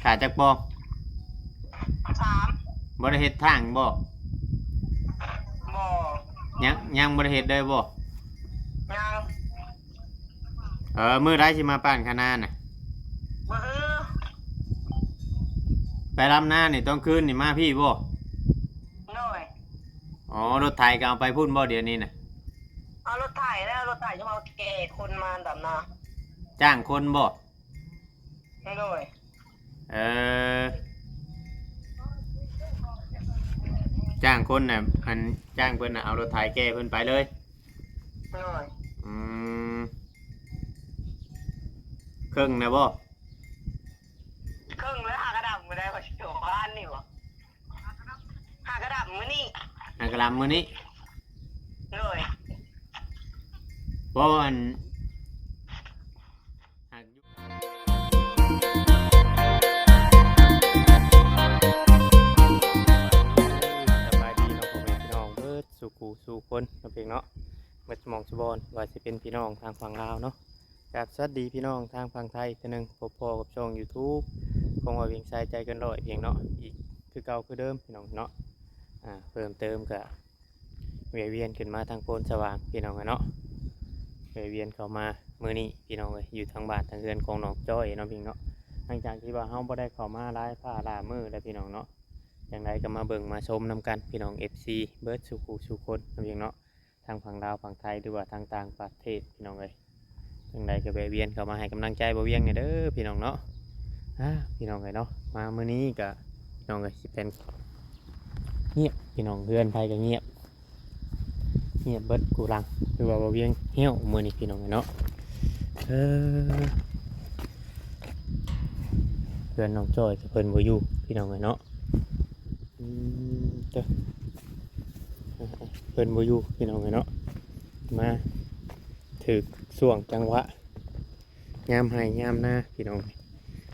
ຂາຈັກປອງ? ສາມ. ບໍ່ໄດ້ເຮັດທາງບໍ່? ບໍ່. ຍັງ ຍັງບໍ່ໄດ້ເຮັດເລີຍບໍ່? ຍັງ. ເອີ ມື້ໃດຊິມາປ້ານຄະນານະ? ມື້ຮື. ໄປລຳນານີ້ຕອນຄືນນີ້ມາພີ້ບໍ່? ໂດຍ. ອໍ ລົດໄຖກໍເອົາໄປພຸ້ນບໍ່ດຽວນີ້ນະ? ເອົາລົດໄຖແລ້ວ ລົດໄຖຈະມາແກ່ຄົນມາດຳນາ. ຈ້າງຄົນບໍ່? ໂດຍ. ເອີ ຈ້າງຄົນນະ ອັນ ຈ້າງເພິ່ນນະ ເອົາລົດໄຖແກ່ເພິ່ນໄປເລີຍ. ໂດຍ. ອືມ ເຄິ່ງນະບໍ່? ເຄິ່ງແລ້ວ ຫາກະດຳມື້ໃດ ຂ້ອຍຊິໂທຫາອັນນີ້ບໍ່? ຫາກະດຳມື້ນີ້. ຫາກະດຳມື້ນີ້. ໂດຍ. ບໍ່ ອັນ ຫາກຢູ່ ສະບາຍດີເນາະ ພໍ່ແມ່ພີ່ນ້ອງເບິດສູ່ຄູ່ສູ່ຄົນເນາະ ເພິ່ນເນາະ ເບິດໝ່ອງສູ່ບ່ອນ ວ່າຊິເປັນພີ່ນ້ອງທາງຝັ່ງລາວເນາະ. ກາບສະຫວັດດີພີ່ນ້ອງທາງຝັ່ງໄທເທື່ອໜຶ່ງ ພົບພໍ້ກັບຊ່ອງຢູທູບຂອງວ່າວຽງຊາຍໃຈເກີນຮ້ອຍພຽງເນາະ ອີກຄືເກົ່າຄືເດີມພີ່ນ້ອງເນາະ. ອ່າ ເພີ່ມເຕີມກະແວ່ວຽນຂຶ້ນມາທາງໂພນສະຫວ່າງພີ່ນ້ອງເອີຍເນາະ ແວ່ວຽນເຂົ້າມາມື້ນີ້ພີ່ນ້ອງເອີຍ ຢູ່ທາງບ້ານທາງເຮືອນຂອງນ້ອງຈ້ອຍເນາະ ພີ່ນ້ອງເນາະ. ຫຼັງຈາກທີ່ວ່າເຮົາບໍ່ໄດ້ເຂົ້າມາຫຼາຍພາຫຼາຍມື້ແລ້ວພີ່ນ້ອງເນາະ ຈັ່ງໃດກໍມາເບິ່ງມາຊົມນຳກັນພີ່ນ້ອງ ເອັຟຊີ ເບິດສູ່ຄູ່ສູ່ຄົນເນາະ ພີ່ນ້ອງເນາະ. ທັງຝັ່ງລາວຝັ່ງໄທ ຫຼືວ່າທາງຕ່າງປະເທດພີ່ນ້ອງເອີຍ ຈັ່ງໃດກໍແວະວຽນເຂົ້າມາໃຫ້ກຳລັງໃຈບ່າວວຽງແດ່ເດີພີ່ນ້ອງເນາະ. ອາ ພີ່ນ້ອງເອີຍເນາະ ມາມື້ນີ້ກະ ພີ່ນ້ອງເອີຍ ຊິເປັນ ງຽບພີ່ນ້ອງ ເຮືອນໃຜກໍງຽບ ງຽບເບິດກູ່ຫຼັງ ຄືວ່າບ່າວວຽງແຫ້ວມື້ນີ້ພີ່ນ້ອງເອີຍເນາະ. ເອີ ເຮືອນນ້ອງຈ້ອຍກໍເພິ່ນບໍ່ຢູ່ພີ່ນ້ອງເອີຍເນາະ. ອືມ ເອີ ເພິ່ນບໍ່ຢູ່ພີ່ນ້ອງເອີຍເນາະ ມາຖືກຊ່ວງຈັງຫວະຍາມໄຮ່ຍາມນາພີ່ນ້ອງ.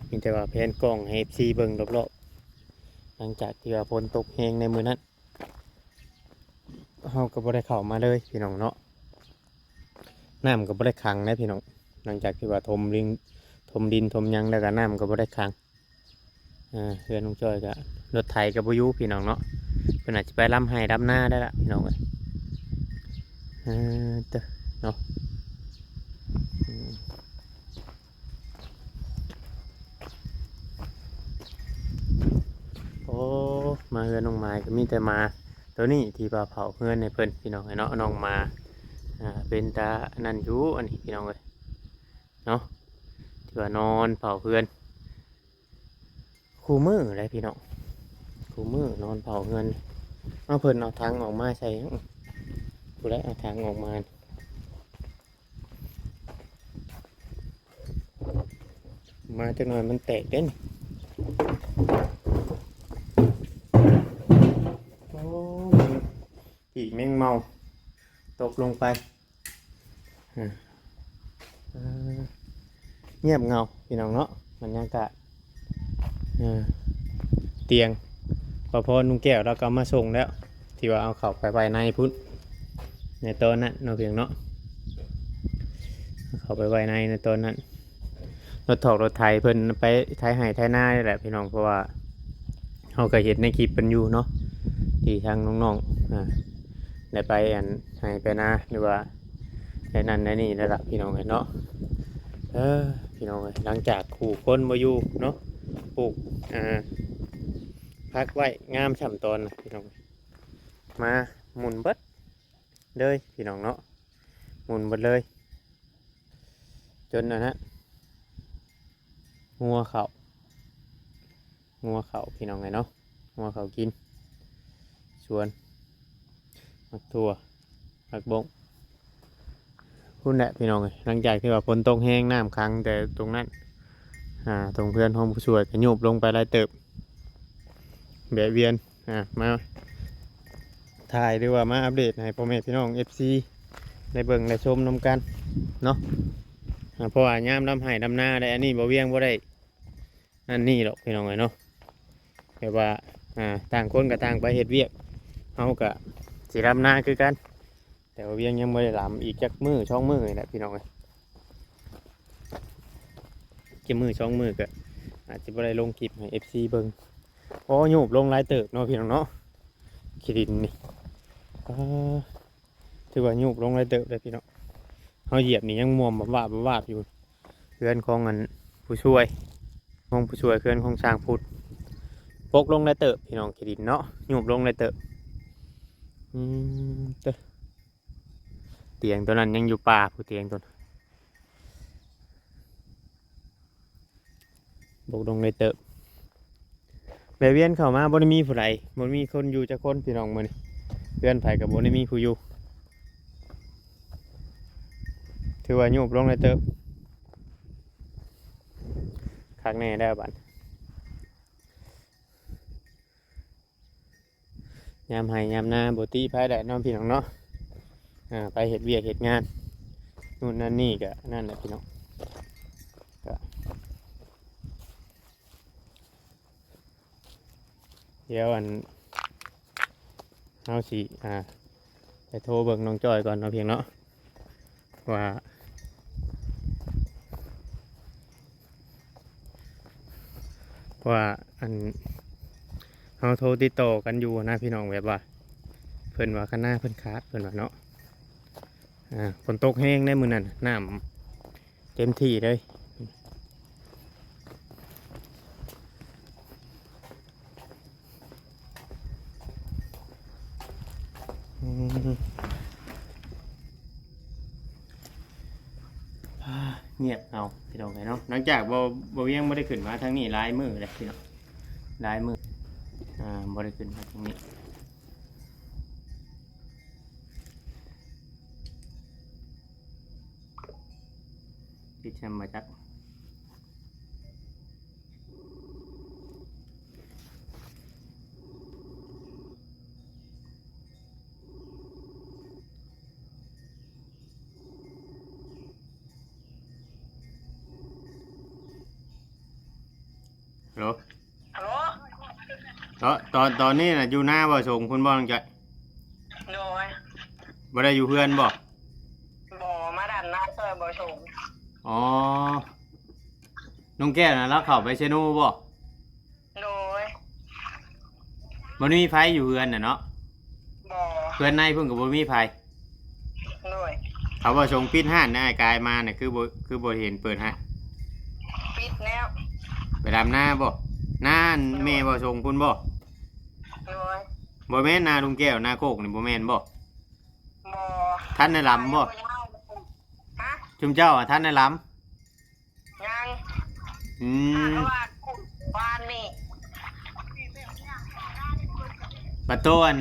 ມີແຕ່ວ່າແພນກ້ອງໃຫ້ເອັຟຊີເບິ່ງຮອບໆ ຫຼັງຈາກທີ່ວ່າຝົນຕົກແຮງໃນມື້ນັ້ນ ເຮົາກໍບໍ່ໄດ້ເຂົ້າມາເລີຍພີ່ນ້ອງເນາະ. ນ້ຳກໍບໍ່ໄດ້ຂັງເດ້ພີ່ນ້ອງ ຫຼັງຈາກທີ່ວ່າຖົມດິນ ຖົມດິນຖົມຫຍັງແລ້ວກໍນ້ຳກໍບໍ່ໄດ້ຂັງ. ເຮືອນນ້ອງຈ້ອຍກໍ ລົດໄຖກໍບໍ່ຢູ່ພີ່ນ້ອງເນາະ ເພິ່ນອາດຈະໄປລຳໄຮ່ລຳນາໄດ້ລະພີ່ນ້ອງເອີຍ. ເອີ ເຕີ ເນາະ ອືມ ໂອ້ ມາເຮືອນນ້ອງໝາຍກໍມີແຕ່ໝາໂຕນີ້ທີ່ວ່າເຝົ້າເຮືອນໃຫ້ເພິ່ນພີ່ນ້ອງເອີຍເນາະ ນ້ອງໝາ. ອ່າ ເປັນຕາອັນນັ້ນຢູ່ອັນນີ້ພີ່ນ້ອງເອີຍເນາະ ທີ່ວ່ານອນເຝົ້າເຮືອນ ຄູ່ມື້ແຫຼະພີ່ນ້ອງ ຄູ່ມື້ນອນເຝົ້າເຮືອນ. ເອົາ ເພິ່ນເອົາຖັງອອກມາໃສ່ ຜູ້ໃດເອົາຖັງອອກມາ ມາຈັກໜ່ອຍມັນແຕກເດ້ນີ້. ໂອ້ ປີກແມງເມົາຕົກລົງໄປ. ອ່າ ງຽບເຫງົາພີ່ນ້ອງເນາະ ບັນຍາກາດ. ອ່າ ຕຽງ ປະພອນລຸງແກ້ວລາວກໍເອົາມາສົ່ງແລ້ວ ທີ່ວ່າເອົາເຂົ້າໄປໄວ້ໃນພຸ້ນ ໃນຕອນນັ້ນເນາະ ພີ່ນ້ອງເນາະ ເອົາເຂົ້າໄປໄວ້ໃນ ໃນຕອນນັ້ນ. ລົດຖອກລົດໄຖເພິ່ນໄປໄຖໄຮ່ໄຖນານີ້ແຫຼະພີ່ນ້ອງ ເພາະວ່າເຮົາກໍເຫັນໃນຄລິບເພິ່ນຢູ່ເນາະ ທີ່ທາງນ້ອງໆ ອ່າ ໄດ້ໄປອັນໄຮ່ໄປນາ ຫຼືວ່າໄດ້ນັ້ນໄດ້ນີ້ແລ້ວລະພີ່ນ້ອງເອີຍເນາະ. ເອີ ພີ່ນ້ອງເອີຍ ຫຼັງຈາກຄູ່ຄົນບໍ່ຢູ່ເນາະ ປູກ ອ່າ ຜັກໄວ້ງາມຊ່ຳຕອນນະພີ່ນ້ອງ ມາໝຸ່ນເບິດເລີຍພີ່ນ້ອງເນາະ ໝຸ່ນເບິດເລີຍ ຈົນອັນນັ້ນ ງົວເຂົ້າ ງົວເຂົ້າພີ່ນ້ອງເອີຍເນາະ ງົວເຂົ້າກິນ ສວນ ໝາກຖົ່ວ ຜັກບົ້ງ ພຸ້ນແຫຼະພີ່ນ້ອງເອີຍ. ຫຼັງຈາກທີ່ວ່າຝົນຕົກແຮງ ນ້ຳຂັງແຕ່ຕົງນັ້ນ ອ່າ ຕົງເຮືອນຂອງຜູ້ຊ່ວຍກໍໂຍບລົງໄປຫຼາຍເຕີບ ແວະວຽນ ອ່າ ມາຖ່າຍ ຫຼືວ່າມາອັບເດດໃຫ້ພໍ່ແມ່ພີ່ນ້ອງເອັຟຊີໄດ້ເບິ່ງໄດ້ຊົມນຳກັນເນາະ. ອ່າ ເພາະວ່າຍາມລຳໄຮ່ລຳນາແລ້ວ ອັນນີ້ບ່າວວຽງບໍ່ໄດ້ ອັນນີ້ດອກພີ່ນ້ອງເອີຍເນາະ ແບບວ່າ ອ່າ ຕ່າງຄົນກໍຕ່າງໄປເຮັດວຽກ ເຮົາກໍຊິລຳນາຄືກັນ ແຕ່ວ່າວຽງຍັງບໍ່ໄດ້ລຳ ອີກຈັກມື້ສອງມື້ນີ້ແຫຼະພີ່ນ້ອງເອີຍ ຈັກມື້ສອງມື້ກໍ ອາດຊິບໍ່ໄດ້ລົງຄລິບໃຫ້ເອັຟຊີເບິ່ງ. ອໍ ຍູບລົງຫຼາຍເຕີບເນາະພີ່ນ້ອງເນາະ ຂີ້ດິນນີ້. ອາ ຖືວ່າຍູບລົງຫຼາຍເຕີບເດ້ພີ່ນ້ອງ. ເຮົາຢຽບນີ້ຍັງມ່ວມວາບໆຢູ່. ເຮືອນຂອງອັນຜູ້ຊ່ວຍ ຂອງຜູ້ຊ່ວຍ ເຮືອນຂອງຊ່າງພຸດ ປົກລົງຫຼາຍເຕີບພີ່ນ້ອງ ຂີ້ດິນເນາະ ຍູບລົງຫຼາຍເຕີບ. ອືມ ເຕີ ຕຽງຕົວນັ້ນຍັງຢູ່ປ່າ ຜູ້ຕຽງຕົວນັ້ນ ບົກລົງໄດ້ເຕີບ. ແລະວຽນເຂົ້າມາບໍ່ໄດ້ມີຜູ້ໃດ ບໍ່ມີຄົນຢູ່ຈັກຄົນພີ່ນ້ອງມື້ນີ້ ເຮືອນໃຜກໍບໍ່ໄດ້ມີຜູ້ຢູ່. ຖືວ່າຍູບລົງໄດ້ເຕີບ ຄັກແນ່ແລ້ວບັດ. ຍາມໄຮ່ຍາມນາບໍ່ຕິໃຜໄດ້ເນາະພີ່ນ້ອງເນາະ. ອ່າ ໄປເຮັດວຽກເຮັດງານ ໂນ່ນນັ້ນນີ້ກະນັ້ນແຫຼະພີ່ນ້ອງ. ກະດຽວອັນ ເຮົາຊິ ອ່າ ໄປໂທເບິ່ງນ້ອງຈ້ອຍກ່ອນເນາະພຽງເນາະ ວ່າ ເພາະວ່າອັນ ເຮົາໂທຕິດຕໍ່ກັນຢູ່ນະພີ່ນ້ອງ ແບບວ່າເພິ່ນວ່າຄະນາເພິ່ນຂາດ ເພິ່ນວ່າເນາະ. ອ່າ ຝົນຕົກແຮງໃດມື້ນັ້ນ ນ້ຳເຕັມທີ່ເລີຍ. ອືມ ອ່າ ງຽບເຫງົາພີ່ນ້ອງເອີຍເນາະ. ຫຼັງຈາກບໍ່ ບໍ່ວຽງບໍ່ໄດ້ຂຶ້ນມາທາງນີ້ຫຼາຍມື້ແລ້ວພີ່ນ້ອງ ຫຼາຍມື້ ອ່າ ບໍ່ໄດ້ຂຶ້ນມາທາງນີ້. ປິດແຊມມາຈັກ. ຮັລໂຫຼ ຮັລໂຫຼ ຕອນ ຕອນ ຕອນນີ້ນະ ຢູ່ນາບໍ່ສົງພຸ້ນບໍ່ນ້ອງຈ້ອຍ? ໂດຍ ບໍ່ໄດ້ຢູ່ເຮືອນບໍ່? ບໍ່ ມາດຳນາຊ່ອຍບໍ່ສົງ. ອໍ ນ້ອງແກ້ວນະ ລາວເຂົ້າໄປເຊໂນບໍ່? ໂດຍ ບໍ່ໄດ້ມີໃຜຢູ່ເຮືອນນະເນາະ? ບໍ່ ເຮືອນໃນເພິ່ນກໍບໍ່ມີໃຜ. ໂດຍ ເຂົາວ່າສົ່ງປິດຮ້ານນະ ອ້າຍກາຍມານະ ຄືບໍ່ ຄືບໍ່ເຫັນເປີດຮ້ານ? ປິດແລ້ວ. ໄປດຳນາບໍ່? ນາອັນ ໂດຍ ແມ່ບໍ່ສົ່ງພຸ້ນບໍ່? ໂດຍ ບໍ່ແມ່ນນາລຸງແກ້ວ ນາໂຄກນີ້ບໍ່ແມ່ນບໍ່? ບໍ່ ທັນໄດ້ລຳບໍ່? ຮະ? ຊຸມເຈົ້າອະ ທັນໄດ້ລຳ? ຍັງ ອືມ ຫາກະວ່າວານນີ້ ບັດໂຕອັນ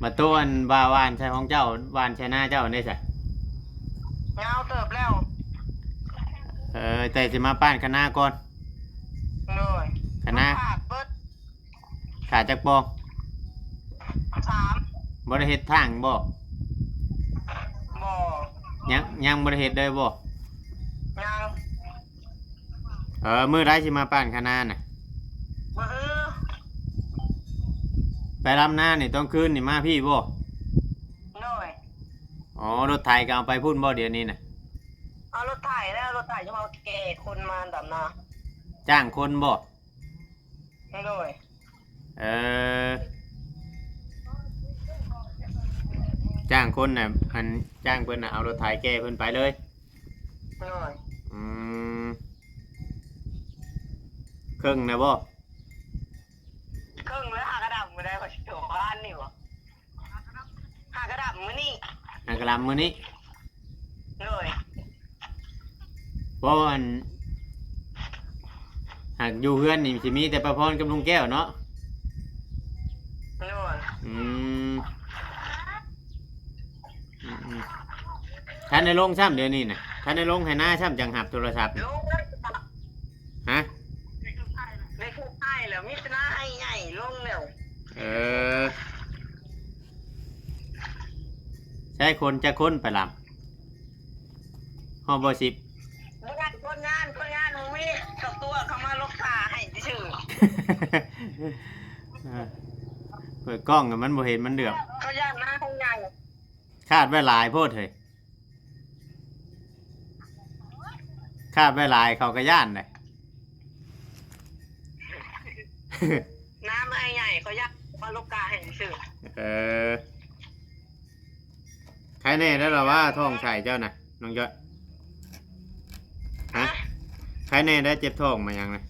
ບັດໂຕອັນວ່າຫວ່ານໃສ່ຂອງເຈົ້າ ຫວ່ານໃສ່ນາເຈົ້າໄດ້ຊະ? ຍາວເຕີບແລ້ວ. ເອີ ແຕ່ຊິມາປ້ານຄະນາກ່ອນ. ໂດຍ ຄະນາຂາດເບິດ. ຂາດຈັກປອງ? ສາມ. ບໍ່ໄດ້ເຮັດທາງບໍ່? ບໍ່ ຍັງ ຍັງບໍ່ໄດ້ເຮັດເລີຍບໍ່? ຍັງ. ເອີ ມື້ໃດຊິມາປ້ານຄະນານະ? ມື້ຮື ໄປລຳນານີ້ ຕອນຄືນນີ້ມາພີ້ບໍ່? ໂດຍ. ອໍ ລົດໄຖກໍເອົາໄປພຸ້ນບໍ່ດຽວນີ້ນະ? ເອົາລົດໄຖແລ້ວ ລົດໄຖຈະມາແກ່ຄົນມາດຳນາ. ຈ້າງຄົນບໍ່? ໂດຍ. ເອີ ຈ້າງຄົນນະ ອັນ ຈ້າງເພິ່ນນະ ເອົາລົດໄຖແກ່ເພິ່ນໄປເລີຍ. ໂດຍ. ອືມ ເຄິ່ງນະບໍ່? ເຄິ່ງແລ້ວ ຫາກະດຳມື້ໃດ ຂ້ອຍຊິໂທຫາອັນນີ້ບໍ່? ຫາກະດຳມື້ນີ້ ຫາກະດຳມື້ນີ້. ໂດຍ. ເພາະອັນ ຫາກຢູ່ເຮືອນນີ້ຊິມີແຕ່ປ້າພອນກັບລຸງແກ້ວເນາະ. ໂດຍ. ອືມ ອືມໆ ທັນໄດ້ລົງຊ້ຳດຽວນີ້ນະ ທັນໄດ້ລົງໄຮ່ນາຊ້ຳ ຈັ່ງຮັບໂທລະສັບ. ລົງແລ້ວ. ຮະ? ໄດ້ຜູ້ໃຫຍ່ແລ້ວ ມີແຕ່ນາໄຮ່ໃຫຍ່ລົງແລ້ວ. ເອີ ໃຊ້ຄົນຈັກຄົນໄປລຳ? ຮອດບໍ່ສິບ? ບໍ່ໄດ້ຄົນງານ ຄົນງານບໍ່ມີ ເຂົາຕົວະເຂົາມາລົກຜ້າໃຫ້ຊື່. ເອີ ເປີດກ້ອງມັນບໍ່ເຫັນ ມັນເຫຼືອບ. ເຂົາຢ້ານນາຄົນໃຫຍ່. ຄາດໄວ້ຫຼາຍໂພດເຮີ້ຍ ຄາດໄວ້ຫຼາຍເຂົາກໍຢ້ານເດ້. ນ້ຳອ້າຍໃຫຍ່ ເຂົາຢາກມາລົກກາໃຫ້ຊື່. ເອີ ໄຄແນ່ແລ້ວລະວ່າ ທ້ອງໃສ່ເຈົ້ານະ ນ້ອງຈ້ອຍ? ຮະ? ຮະ? ໄຄແນ່ໄດ້ ເຈັບທ້ອງມາຫຍັງນະ?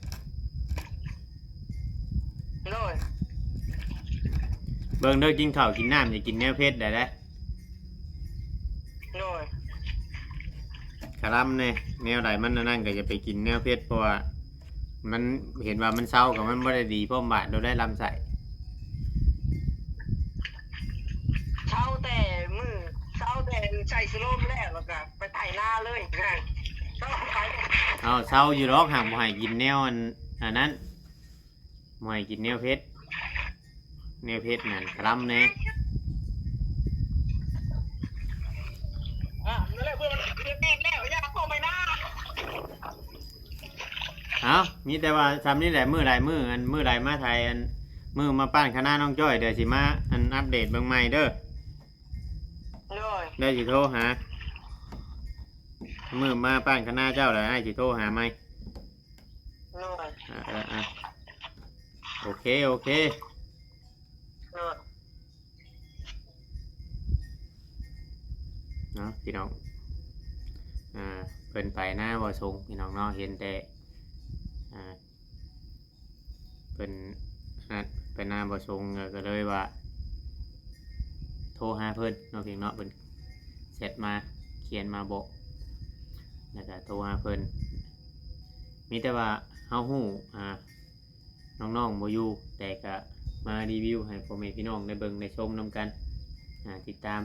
ໂດຍ. ເບິ່ງເດີ ກິນເຂົ້າກິນນ້ຳ ຢ່າກິນແນວເຜັດໄດ້ເດ້. ໂດຍ. ກະລຳແນ່ ແນວໃດມັນອັນນັ້ນກະຢ່າໄປກິນແນວເຜັດ ເພາະວ່າມັນເຫັນວ່າມັນເຊົາ ກະມັນບໍ່ໄດ້ດີພ້ອມບາດໂດໄດ້ລຳໄສ້. ເຊົາແຕ່ມື້ ເຊົາແຕ່ໃສ່ສະໂລມແລ້ວ ແລ້ວກະໄປໄຖນາເລີຍ. ເອົາ ເຊົາຢູ່ດອກ ຫາກບໍ່ໃຫ້ກິນແນວອັນ ອັນນັ້ນ ບໍ່ໃຫ້ກິນແນວເຜັດ ແນວເຜັດນັ້ນກະລຳແນ່. ອ່າ ນັ້ນແຫຼະ ເພື່ອມັນເຮັດແມ່ນແລ້ວ ຢ່າເຂົ້າໄປນາ. ເອົາ ມີແຕ່ວ່າຊ່ຳນີ້ແຫຼະ ມື້ໃດມື້ ອັນ ມື້ໃດມາໄຖ ອັນ ມື້ມາປ້ານຄະນານ້ອງຈ້ອຍ ດຽວຊິມາ ອັນ ອັບເດດເບິ່ງໃໝ່ເດີ. ໂດຍ. ດຽວຊິໂທຫາ ມື້ມາປ້ານຄະນາເຈົ້າ ແລ້ວອ້າຍຊິໂທຫາໃໝ່. ໂດຍ. ອ່າ ເອີ ອ່າ ໂອເຄ ໂອເຄ. ໂດຍ. ເນາະ ພີ່ນ້ອງ ອ່າ ເພິ່ນໄປນາບໍ່ຊົງ ພີ່ນ້ອງເນາະ ເຫັນແຕ່ ອ່າ ເພິ່ນ ອັນນັ້ນ ໄປນາບໍ່ຊົງ ກະເລີຍວ່າ ໂທຫາເພິ່ນເນາະ ພີ່ນ້ອງເນາະ ເພິ່ນແຊັດມາ ຂຽນມາບອກ ແລ້ວກະໂທຫາເພິ່ນ. ມີແຕ່ວ່າເຮົາຮູ້ ອ່າ ນ້ອງໆບໍ່ຢູ່ ແຕ່ກະມາຣີວິວໃຫ້ພໍ່ແມ່ພີ່ນ້ອງໄດ້ເບິ່ງໄດ້ຊົມນຳກັນ ອ່າ ຕິດຕາມ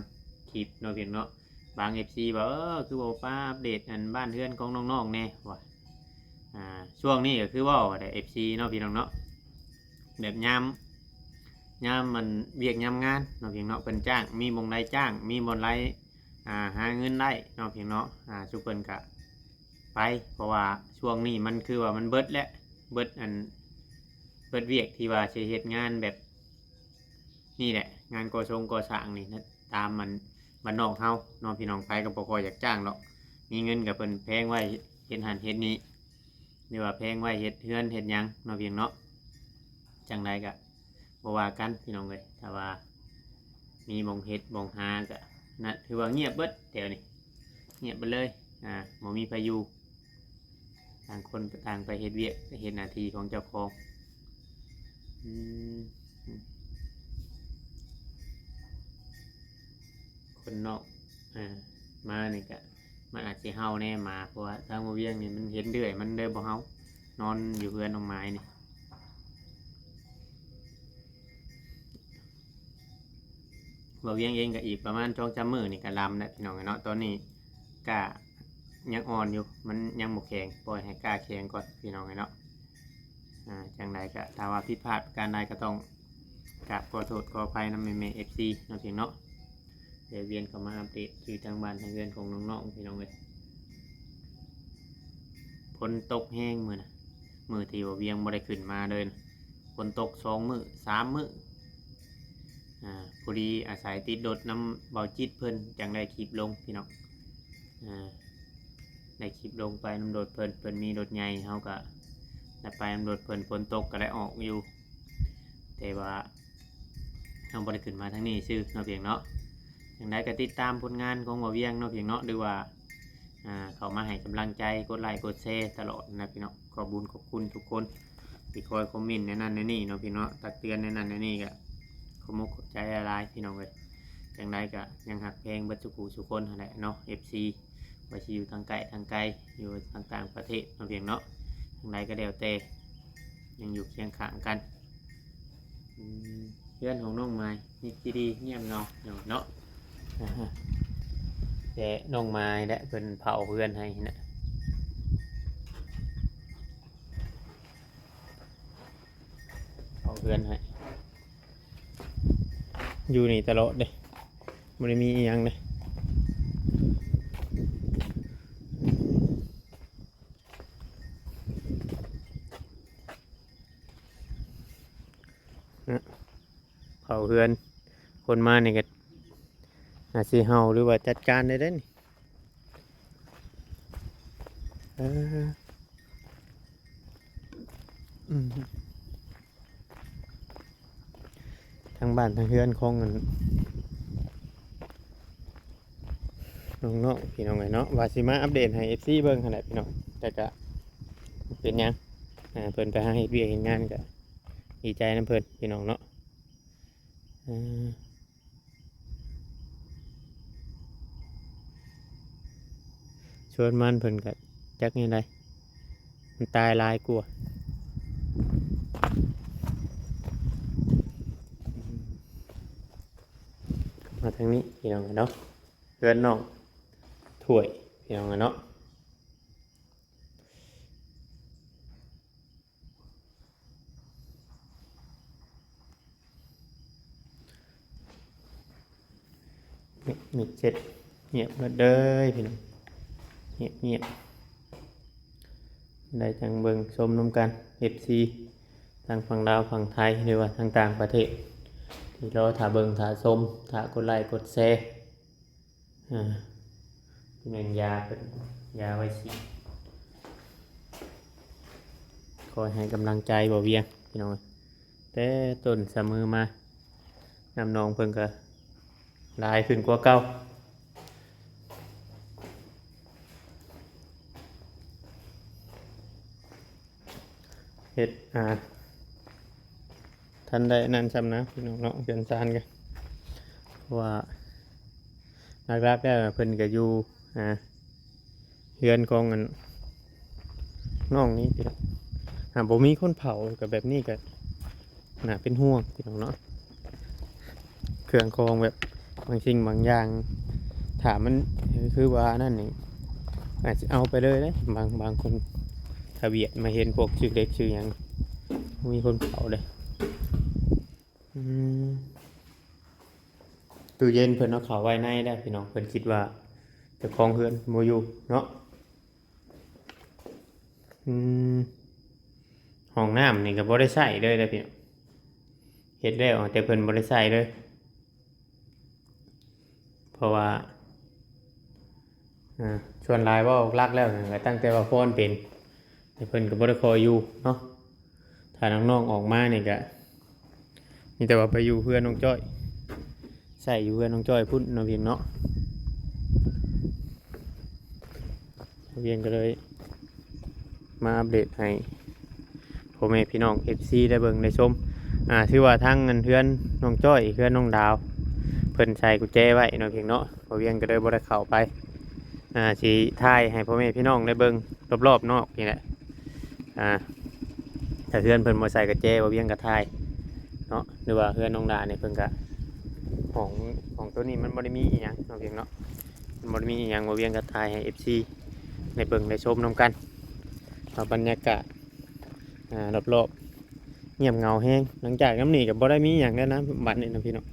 ຄລິບເນາະ ພີ່ນ້ອງເນາະ. ບາງເອັຟຊີວ່າ ເອີ ຄືບໍ່ປາອັບເດດອັນບ້ານເຮືອນຂອງນ້ອງໆແດ່ວ່າ ອ່າ ຊ່ວງນີ້ກະຄືເວົ້າແຫຼະ ເອັຟຊີເນາະ ພີ່ນ້ອງເນາະ ແບບຍາມ ຍາມມັນວຽກຍາມງານເນາະ ພີ່ນ້ອງເນາະ ເພິ່ນຈ້າງ ມີບ່ອນໃດຈ້າງ ມີບ່ອນໃດ ອ່າ ຫາເງິນໄດ້ເນາະ ພີ່ນ້ອງເນາະ ອ່າ ຊຸເພິ່ນກະ ໄປ ເພາະວ່າຊ່ວງນີ້ມັນຄືວ່າມັນເບິດແຫຼະ ເບິດອັນ ເບິດວຽກທີ່ວ່າຊິເຮັດງານແບບນີ້ແຫຼະ ງານກໍ່ຊົງກໍ່ສ້າງນີ້ນະ ຕາມອັນບ້ານນອກເຮົາເນາະ ພີ່ນ້ອງ ໃຜກະບໍ່ຄ່ອຍຢາກຈ້າງດອກ ມີເງິນກະເພິ່ນແພງໄວ້ເຮັດຫັ້ນເຮັດນີ້ ຫຼືວ່າແພງໄວ້ເຮັດເຮືອນເຮັດຫຍັງເນາະ ພີ່ນ້ອງເນາະ. ຈັ່ງໃດກະ ບໍ່ວ່າກັນພີ່ນ້ອງເອີຍ ຖ້າວ່າມີບ່ອນເຮັດບ່ອນຫາກະ ນະ ຖືວ່າງຽບເບິດແຖວນີ້ ງຽບເບິດເລີຍ ອ່າ ບໍ່ມີໃຜຢູ່ ຕ່າງຄົນຕ່າງໄປເຮັດວຽກ ໄປເຮັດໜ້າທີ່ຂອງເຈົ້າຂອງ. ອືມ ຄົນນອກ ອ່າ ມານີ້ກະ ມັນອາດຊິເຫົ່າແດ່ໝາ ເພາະວ່າທາງບ່າວວຽງນີ້ມັນເຫັນເລື້ອຍ ມັນເລີຍບໍ່ເຫົ່າ ນອນຢູ່ເຮືອນນ້ອງໝາຍນີ້. ບ່າວວຽງເອງກະອີກປະມານສອງສາມມື້ນີ້ກະລຳແລ້ວ ພີ່ນ້ອງເອີຍເນາະ. ຕອນນີ້ກ້າຍັງອ່ອນຢູ່ ມັນຍັງບໍ່ແຂງ ປ່ອຍໃຫ້ກ້າແຂງກ່ອນ ພີ່ນ້ອງເອີຍເນາະ. ອ່າ ຈັ່ງໃດກະ ຖ້າວ່າຜິດພາດປະການໃດກະຕ້ອງກາບຂໍໂທດຂໍອະໄພນຳແມ່ໆ ເອັຟຊີ ເນາະ ພີ່ນ້ອງເນາະ. ແລະ ວຽນເຂົ້າມາອັບເດດຢູ່ທາງບ້ານທາງເຮືອນຂອງນ້ອງໆ ພີ່ນ້ອງເອີຍ. ຝົນຕົກແຮງມື້ນະ ມື້ທີ່ວ່າວຽງບໍ່ໄດ້ຂຶ້ນມາເລີຍນະ ຝົນຕົກສອງມື້ສາມມື້. ອ່າ ພໍດີອາໄສຕິດລົດນຳເບົາຈິດເພິ່ນ ຈັ່ງໄດ້ຄລິບລົງ ພີ່ນ້ອງ. ອ່າ ໄດ້ຄລິບລົງໄປນຳລົດເພິ່ນ ເພິ່ນມີລົດໃຫຍ່ ເຮົາກະໄດ້ໄປນຳລົດເພິ່ນ ຝົນຕົກກະໄດ້ອອກຢູ່ ແຕ່ວ່າເຮົາບໍ່ໄດ້ຂຶ້ນມາທາງນີ້ຊື່ເນາະ ພຽງເນາະ. ຈັ່ງໃດກະຕິດຕາມຜົນງານຂອງບ່າວວຽງເນາະ ພຽງເນາະ ຫຼືວ່າ ອ່າ ເຂົ້າມາໃຫ້ກຳລັງໃຈ ກົດໄລກົດແຊຕະຫຼອດນະ ພີ່ນ້ອງ. ຂອບບຸນຂອບຄຸນທຸກຄົນທີ່ຄອຍຄອມເມັນແນວນັ້ນແນວນີ້ເນາະ ພີ່ນ້ອງ ຕັກເຕືອນແນວນັ້ນແນວນີ້ ກະຂອບອົກຂອບໃຈຫຼາຍໆ ພີ່ນ້ອງເອີຍ. ຈັ່ງໃດກະຍັງຮັກແພງເບິດສູ່ຜູ້ສູ່ຄົນຫັ້ນແຫຼະເນາະ ເອັຟຊີ ວ່າຊິຢູ່ທາງໃກ້ທາງໄກ ຢູ່ທາງຕ່າງປະເທດເນາະ ພຽງເນາະ. ຈັ່ງໃດກະແລ້ວແຕ່ ຍັງຢູ່ຄຽງຂ້າງກັນ. ອືມ ເຮືອນຂອງນ້ອງໝາຍນີ້ຊິດີງຽບເຫງົາເນາະ ແຕ່ນ້ອງໝາຍແຫຼະເພິ່ນເຝົ້າເຮືອນໃຫ້ນະ ເຝົ້າເຮືອນໃຫ້ ຢູ່ນີ້ຕະຫຼອດເດ້ ບໍ່ໄດ້ມີອີ່ຫຍັງເດ້. ນະ ເຝົ້າເຮືອນ ຄົນມານີ້ກະອາດຊິເຫົ່າ ຫຼືວ່າຈັດການໄດ້ເດ້ນີ້. ເອີ ອືມ. ທາງບ້ານທາງເຮືອນຂອງອັນ ນ້ອງໆ ພີ່ນ້ອງເອີຍເນາະ ວ່າຊິມາອັບເດດໃຫ້ເອັຟຊີເບິ່ງຫັ້ນແຫຼະພີ່ນ້ອງ ແຕ່ກະບໍ່ເປັນຫຍັງ ອ່າ ເພິ່ນໄປຫາເຮັດວຽກເຮັດງານ ກະດີໃຈນຳເພິ່ນພີ່ນ້ອງເນາະ ເອີ ສວນມັນເພິ່ນກະຈັກແນວໃດ ມັນຕາຍຫຼາຍກວ່າ ມາທາງນີ້ພີ່ນ້ອງເນາະ ເຮືອນນ້ອງຖ້ວຍພີ່ນ້ອງເນາະ ມີເຈັດ ງຽບໝົດເດີພີ່ນ້ອງ ງຽບໆ ໄດ້ຈັ່ງເບິ່ງຊົມນຳກັນ ເອັຟຊີ ທັງຝັ່ງລາວ ຝັ່ງໄທ ຫຼືວ່າທາງຕ່າງປະເທດ ທີ່ລໍຖ້າເບິ່ງ ຖ້າຊົມ ຖ້າກົດໄລ້ ກົດແຊ ອ່າ ແມ່ນຢາເພິ່ນ ຢາໄວຊິ ຄອຍໃຫ້ກຳລັງໃຈບໍ່ວຽງ ພີ່ນ້ອງ ແຕ່ຕົ້ນສະເໝີມາ ນ້ຳໜອງເພິ່ນກໍຫຼາຍຂຶ້ນກວ່າເກົ່າ ເຮັດ ອ່າ ທັນໄດ້ນັ້ນຊ້ຳນະ ພີ່ນ້ອງເນາະ ເຮືອນຊານກໍ ເພາະວ່າຫຼັກໆແລ້ວເພິ່ນກໍຢູ່ ອ່າ ເຮືອນຂອງອັນ ນ້ອງນີ້ພີ່ນ້ອງ ຫາບໍ່ມີຄົນເຝົ້າ ກໍແບບນີ້ກໍໜ້າເປັນຫ່ວງພີ່ນ້ອງເນາະ ເຄື່ອງຂອງແບບບາງສິ່ງບາງຢ່າງ ຖ້າມັນຄືວ່ານັ້ນນີ້ ອາດຊິເອົາໄປເລີຍເດ້ ບາງ ບາງຄົນ ຖ້າວຽດມາເຫັນພວກຊື່ເຫຼັກຊື່ຫຍັງ ບໍ່ມີຄົນເຝົ້າເດ້ ອືມ ຕູ້ເຢັນເພິ່ນເອົາເຂົ້າໄວ້ໃນແລ້ວພີ່ນ້ອງ ເພິ່ນຄິດວ່າເຈົ້າຂອງເຮືອນບໍ່ຢູ່ເນາະ ອືມ ຫ້ອງນ້ຳນີ້ກໍບໍ່ໄດ້ໃຊ້ເລີຍເດ້ພີ່ນ້ອງ ເຮັດແລ້ວແຕ່ເພິ່ນບໍ່ໄດ້ໃຊ້ເລີຍ ເພາະວ່າ ອ່າ ສ່ວນຫຼາຍເວົ້າຫຼັກໆແລ້ວກໍຕັ້ງແຕ່ວ່າພອນເປັນ ແຕ່ເພິ່ນກໍບໍ່ໄດ້ຂໍຢູ່ເນາະ ຖ້ານ້ອງໆອອກມານີ້ກໍ ມີແຕ່ວ່າໄປຢູ່ເຮືອນນ້ອງຈ້ອຍ ໃຊ້ຢູ່ເຮືອນນ້ອງຈ້ອຍພຸ້ນເນາະ ວຽງເນາະ ວຽງກໍເລີຍມາອັບເດດໃຫ້ພໍ່ແມ່ພີ່ນ້ອງເອັຟຊີໄດ້ເບິ່ງໄດ້ຊົມ ອ່າ ຖືວ່າທາງອັນເຮືອນນ້ອງຈ້ອຍ ເຮືອນນ້ອງດາວ ເພິ່ນໃສ່ກຸນແຈໄວ້ເນາະ ວຽງເນາະ ວຽງກໍເລີຍບໍ່ໄດ້ເຂົ້າໄປ ອ່າ ຊິຖ່າຍໃຫ້ພໍ່ແມ່ພີ່ນ້ອງໄດ້ເບິ່ງລອບໆນອກນີ້ແຫຼະ ອ່າ ຖ້າເຮືອນເພິ່ນບໍ່ໃສ່ກຸນແຈ ບໍ່ວຽງກໍຖ່າຍເນາະ ຫຼືວ່າເຮືອນນ້ອງດານີ້ເພິ່ນກໍ ຫ້ອງ ຫ້ອງໂຕນີ້ມັນບໍ່ໄດ້ມີອີ່ຫຍັງເນາະ ວຽງເນາະ ມັນບໍ່ໄດ້ມີອີ່ຫຍັງ ບໍ່ວຽງກໍຖ່າຍໃຫ້ເອັຟຊີໄດ້ເບິ່ງໄດ້ຊົມນຳກັນ ວ່າບັນຍາກາດ ອ່າ ລອບໆ ງຽບເຫງົາແຮງ ຫຼັງຈາກນຳນີ້ກໍບໍ່ໄດ້ມີຫຍັງແລ້ວນະ ບັດນີ້ນະພີ່ນ້ອງ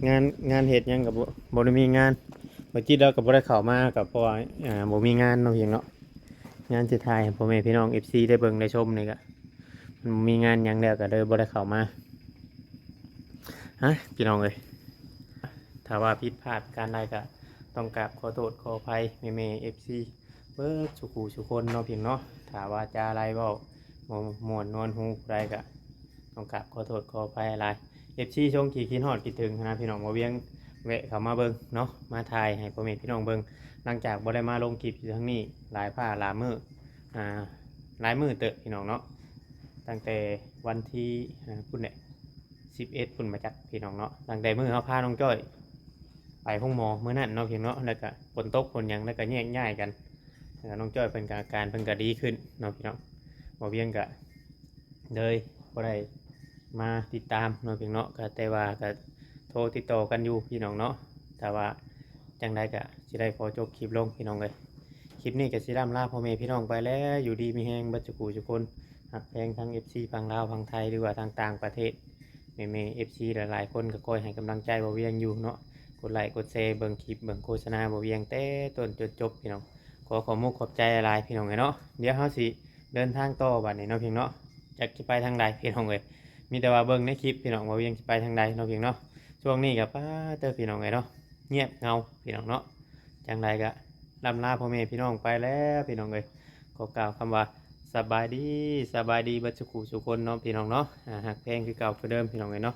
ງານ ງານເຮັດຫຍັງກໍບໍ່ ບໍ່ໄດ້ມີງານ ບໍ່ຈິດລາວກໍບໍ່ໄດ້ເຂົ້າມາ ກໍເພາະວ່າ ອ່າ ບໍ່ມີງານເນາະ ວຽງເນາະ ງານຊິຖ່າຍໃຫ້ພໍ່ແມ່ພີ່ນ້ອງເອັຟຊີໄດ້ເບິ່ງໄດ້ຊົມນີ້ກະ ມັນມີງານຫຍັງແລ້ວກໍເລີຍບໍ່ໄດ້ເຂົ້າມາ ຮະ ພີ່ນ້ອງເອີຍ ຖ້າວ່າຜິດພາດປະການໃດກໍຕ້ອງກາບຂໍໂທດຂໍອະໄພແມ່ໆເອັຟຊີເບິດສູ່ຄູ່ສູ່ຄົນເນາະ ວຽງເນາະ ຖ້າວ່າຈາລາຍເວົ້າບໍ່ມ່ວນນວນຫູຜູ້ໃດກໍ ຕ້ອງກາບຂໍໂທດຂໍອະໄພຫຼາຍ ເອັຟຊີຊົງທີ່ຄິດຮອດຄິດເຖິງຫັ້ນນະພີ່ນ້ອງ ບໍ່ວຽງແວະເຂົ້າມາເບິ່ງເນາະ ມາຖ່າຍໃຫ້ພໍ່ແມ່ພີ່ນ້ອງເບິ່ງ ຫຼັງຈາກບໍ່ໄດ້ມາລົງຄລິບຢູ່ທາງນີ້ຫຼາຍພາຫຼາຍມື້ ອ່າ ຫຼາຍມື້ເຕີບພີ່ນ້ອງເນາະ ຕັ້ງແຕ່ວັນທີ ອ່າ ພຸ້ນແຫຼະ ສິບເອັດພຸ້ນມາຈັກພີ່ນ້ອງເນາະ ຕັ້ງແຕ່ມື້ເຮົາພານ້ອງຈ້ອຍໄປໂຮງໝໍມື້ນັ້ນເນາະ ວຽງເນາະ ແລ້ວກະຝົນຕົກຝົນຫຍັງ ແລ້ວກະແຍກຍ້າຍກັນ ແລ້ວກະນ້ອງຈ້ອຍເພິ່ນກະອາການເພິ່ນກະດີຂຶ້ນເນາະ ພີ່ນ້ອງ ບໍ່ວຽງກະ ເລີຍບໍ່ໄດ້ມາຕິດຕາມເນາະ ວຽງເນາະ ກະແຕ່ວ່າກະໂທຕິດຕໍ່ກັນຢູ່ພີ່ນ້ອງເນາະ ຖ້າວ່າຈັ່ງໃດກະຊິໄດ້ຂໍຈົບຄລິບລົງພີ່ນ້ອງເອີຍ ຄລິບນີ້ກະຊິລ່ຳລາພໍ່ແມ່ພີ່ນ້ອງໄປແລ້ວ ຢູ່ດີມີແຮງເບິດສູ່ຄູ່ສູ່ຄົນ ຮັກແພງທັງເອັຟຊີຝັ່ງລາວຝັ່ງໄທ ຫຼືວ່າທາງຕ່າງປະເທດ ແມ່ໆເອັຟຊີຫຼາຍໆຄົນກະຄອຍໃຫ້ກຳລັງໃຈບໍ່ວຽງຢູ່ເນາະ ກົດໄລ້ກົດແຊເບິ່ງຄລິບເບິ່ງໂຄສະນາບໍ່ວຽງແຕ່ຕົ້ນຈົນຈົບພີ່ນ້ອງ ຂໍຂອບມຸກຂອບໃຈຫຼາຍພີ່ນ້ອງເອີຍເນາະ ດຽວເຮົາຊິ ເດີນທາງຕໍ່ບັດນີ້ເນາະ ວຽງເນາະ ຈັກຊິໄປທາງໃດພີ່ນ້ອງເອີຍ ມີແຕ່ວ່າເບິ່ງໃນຄລິບພີ່ນ້ອງ ວ່າວຽງຊິໄປທາງໃດເນາະ ວຽງເນາະ ຊ່ວງນີ້ກໍປາເຕີພີ່ນ້ອງເອີຍເນາະ ງຽບເຫງົາພີ່ນ້ອງເນາະ ຈັ່ງໃດກໍລ່ຳລາພໍ່ແມ່ພີ່ນ້ອງໄປແລ້ວພີ່ນ້ອງເອີຍ ຂໍກ່າວຄຳວ່າສະບາຍດີ ສະບາຍດີເບິດສູ່ຄູ່ສູ່ຄົນເນາະ ພີ່ນ້ອງເນາະ ອ່າ ຮັກແພງຄືເກົ່າຄືເດີມພີ່ນ້ອງເອີຍເນາະ.